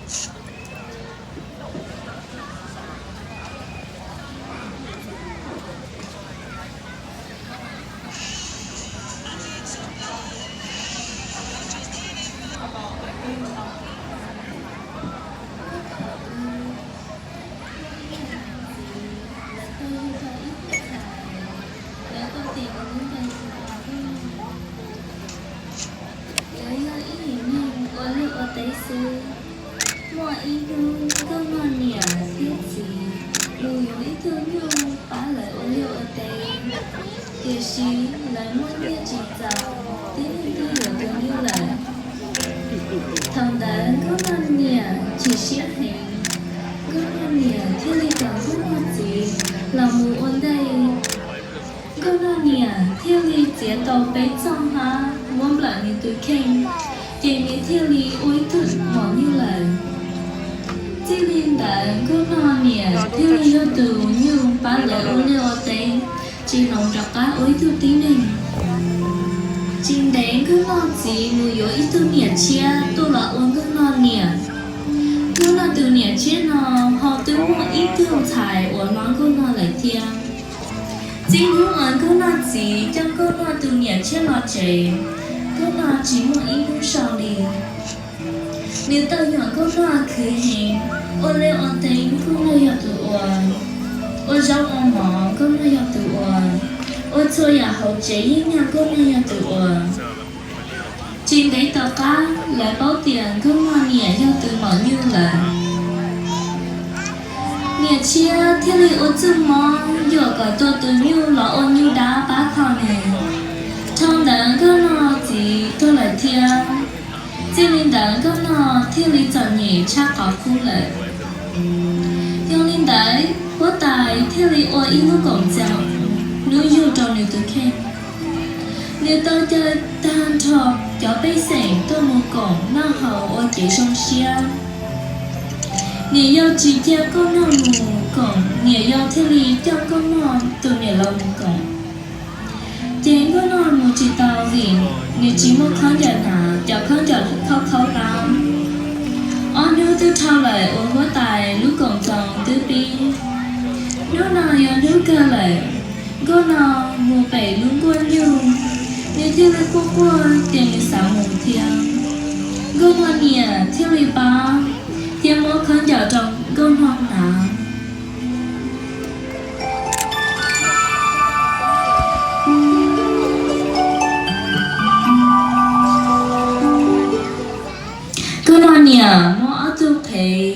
Lawv yog ib yim neeg ua liaj ua teb xwb. Muaj ib hnub Nkauj Nog niam thiab txiv mus yuav ib tug nyuj pab lawv ua liaj ua teb, tiam sis lawv muaj nyiaj tsis txaus, tib neeg twb yuav tus nyuj lawm. Thaum ntawd Nkauj Nog niam chim siab heev, Nkauj Nog niam thiaj li kom Nkauj Nog txiv los mus ua ntej. Nkauj Nog niam thiaj li txiav tau peb txoj hlab muab nplawm nws tus kheej, ces nws thiaj li ua ib tug maum nyuj lawm. Txij li ntawd Nkauj Nog niam thiaj li yog tus nyuj pab lawv ua liaj ua teb, tsis hloov rov qab ua ib tug tib neeg. Tsis ntev Nkauj Nog txiv mus yuav ib tug niam tshiab tuaj los ua Nkauj Nog niam. Nkauj Nog tus niam tshiab no ho twb muaj ib tug ntxhais uas hlob Nkauj Nog lawm thiab. Txij hnub uas Nkauj Nog txiv coj Nkauj Nog tus niam tshiab los tsev, Nkauj Nog tsis muaj ib hnub so li. Nws tau yuam Nkauj Nog khwv heev, ua liaj ua teb Nkauj Nog yog tus ua, ua zaub ua mov Nkauj Nog yog tus ua, ua txhua yam hauv tsev yeeb yam Nkauj Nog yog tus ua. Tsis ntev tom qab lawv paub tias Nkauj Nog niam yog tus maum nyuj lawm. Niam tshiab thiaj li ua txuj mob yuam kom tua tus nyuj los ua nyuj dab pab kho nws. Dhau ntawd Nkauj Nog txiv tuag lawm thiab. Txij li ntawd Nkauj Nog thiaj li txom nyem tshaj qhov qub lawm. Yog li ntawd huab tais thiaj li ua ib lub koom txoos hnub yug rau nws tus kheej. Nws tau caw tag nrho cov pej xeem tuaj mus koom noj haus ua kev zoo siab. Niam yau tsis cia Nkauj Nog mus koom, niam yau thiaj li coj Nkauj Nog tus niam laus mus koom. Ces Nkauj Nog mus tsis tau vim nws tsis muaj khaub ncaws hnav, cov khaub ncaws khaub khaub hlab. Ob hnub twb dhau lawm uas huab tais lub koom txoos twb pib. Hnub no yog hnub kawg lawm, Nkauj Nog mus pem lub nkuaj nyuj, nws thiaj li quaj quaj tias nws xav mus thiab. Nkauj Nog niam thiaj li pab thiab muab khaub ncaws rau Nkauj Nog hnav. Nkauj Nog niam muab ob tug qhev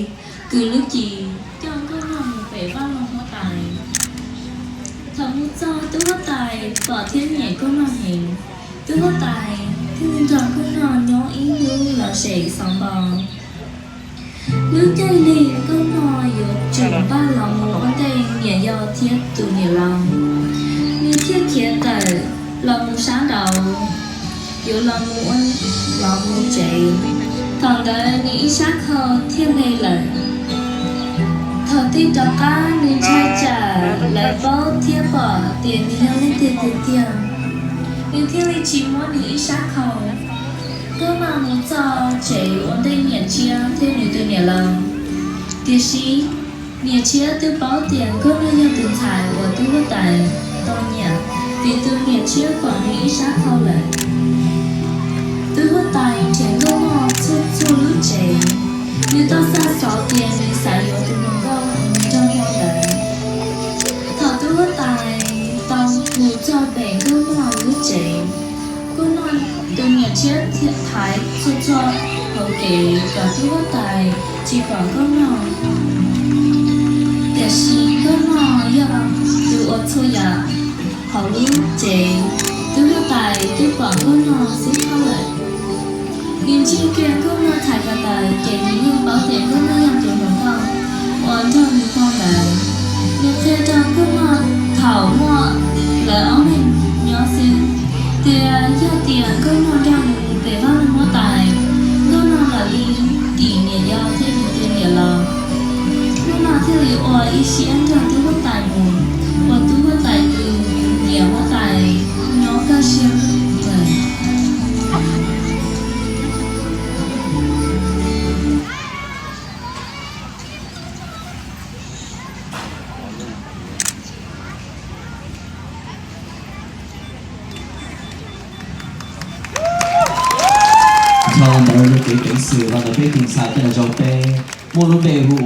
kws lub cim coj Nkauj Nog mus pem vaj loog huab tais. Thaum mus txog tub huab tais pom thiab nyiam Nkauj Nog heev. Tub huab tais thiaj li nrog Nkauj Nog nyob ib hnub lom zem xov npo. Lub caij li Nkauj Nog yuav tsum npaj los mus ua ntej niam yau thiab tus niam laus, nws thiaj khiav tawm los mus sab nraud, yuav los mus ua, los mus tsev. Thaum ntawd nws ib sab khau thiaj hle lawm. Thaum twg rov qab nws ntshai tsam lawv paub thiab pom tias nws yog leej twg tiag tiag, nws thiaj li tsis muab nws ib sab khau. Nkauj Nog mus txog tsev ua ntej niam tshiab thiab nws tus niam laus. Tiam sis niam tshiab twb paub tias Nkauj Nog yog tus ntxhais uas tub huab tais tau nyiam, vim tus niam tshiab pom nws ib sab khau lawm. Tub huab tais nrhiav Nkauj Nog txhua txhua lub tsev, nws tau xa xov tias nws xav yuav tus hluas nkauj uas nws nrog nyob ntawd. Thaum tub huab tais tau mus txog pem Nkauj Nog lub tsev, Nkauj Nog tus niam tshiab thaiv txhua txhua hauv kev kom tub huab tais tsis pom Nkauj Nog. Tiam sis Nkauj Nog yog tus ua txhua yam hauv lub tsev, tub huab tais twb pom Nkauj Nog xwb tau lawm. Nws ntsia kiag Nkauj Nog thaiv ko taw ces nws yeej paub tias Nkauj Nog yog tus hluas nkauj uas nrog nws nyob ntawd. Nws qhia rau Nkauj Nog thaum muaj lawv ob leeg nyob xwb, tias yog tias Nkauj Nog nrog nws pem vaj loog huab tais, Nkauj Nog mam li dim niam yau thiab nws tus niam laus. Nkauj Nog thiaj li ua ib siab nrog tub huab tais mus, ua tub huab tais tus niam huab tais nyob kaj siab lawm. Thaum ntawd yog kev ceev xwm los ntawm peb tus ntxhais tej no rau peb, muaj lub npe hu ua